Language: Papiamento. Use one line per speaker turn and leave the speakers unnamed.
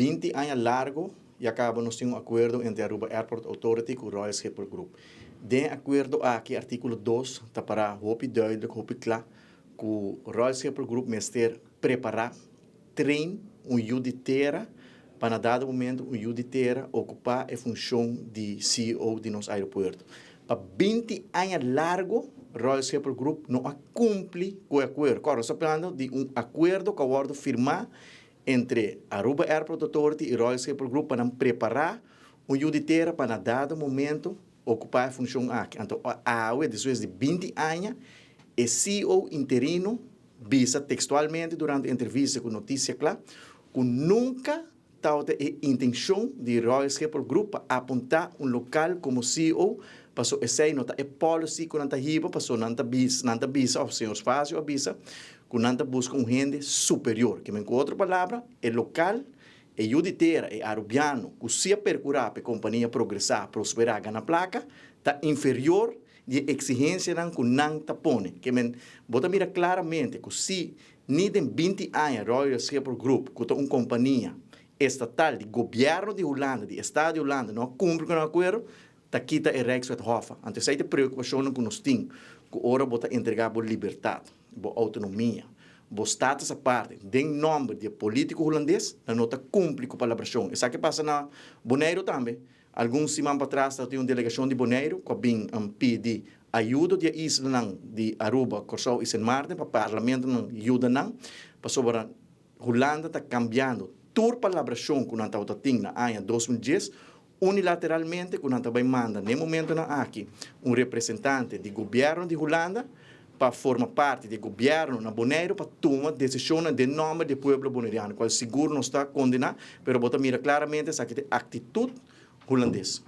20 aña largo ya caba nos tin un acuerdo entre Aruba Airport Authority cu Royal Schiphol Group. Den e acuerdo aki articulo 2 ta para hopi duidelijk, hopi cla cu Royal Schiphol Group mester prepara, train un yu di tera pa na dado momento un yu di tera ocupa e funcion di CEO di nos aeropuerto. Pa 20 aña largo Royal Schiphol Group no a cumpli cu e acuerdo. Corda, nos ta hablando di un acuerdo cu a wordo firma entre Aruba Airport Authority y Royal Schiphol Group pa nan prepara un yu di tera pa na dado momento ocupa e funcion aki. Anto awe, despues di 20 aña, e CEO interino bisa textualmente durante entrevista cu Noticia Cla cu nunca tabata e intencion di Royal Schiphol Group pa apunta un local como CEO, paso esey no ta e policy cu nan ta hiba, paso nan ta bisa, nan ta bisa of señor Fazio a bisa cu nan ta busca un hende superior. Ke men cu otro palabra, e local, e yu di tera, e Arubiano cu si a percura pa e compania progresa, prospera, gana placa, ta inferior di e exigencianan cu nan ta pone. Ke men bo ta mira claramente cu si ni den 20 aña Royal Schiphol Group, cu ta un compania estatal di gobierno di Hulanda, di Estado di Hulanda, no a cumpli cu nan acuerdo, ta kita e Rijkswet Hoffa. Anto esey ta e preocupacionnan cu nos tin, cu ora bo ta entrega bo libertad, bo autonomia, bo status aparte den nomber di e politico Hulandes, nan no ta cumpli cu palabracion. Esaki pasa na Boneiru tambe. Algun siman patras tabatin un delegacion di Boneiru cu a bin pidi ayudo di e islanan di Aruba, Corsou y Sint Maarten pa parlamentonan yuda nan, pasobra Hulanda ta cambiando tur palabracion cu nan tabata tin na aña 2010 unilateralmente, cu nan ta bay manda n'e momentonan aki un representante di gobierno di Hulanda pa forma parti di e gobierno na Boneiru pa tuma decisionnan den nomber di e pueblo boneriano, cual sigur nos ta condena, pero bo ta mira claramente esaki ta e actitud Hulandes.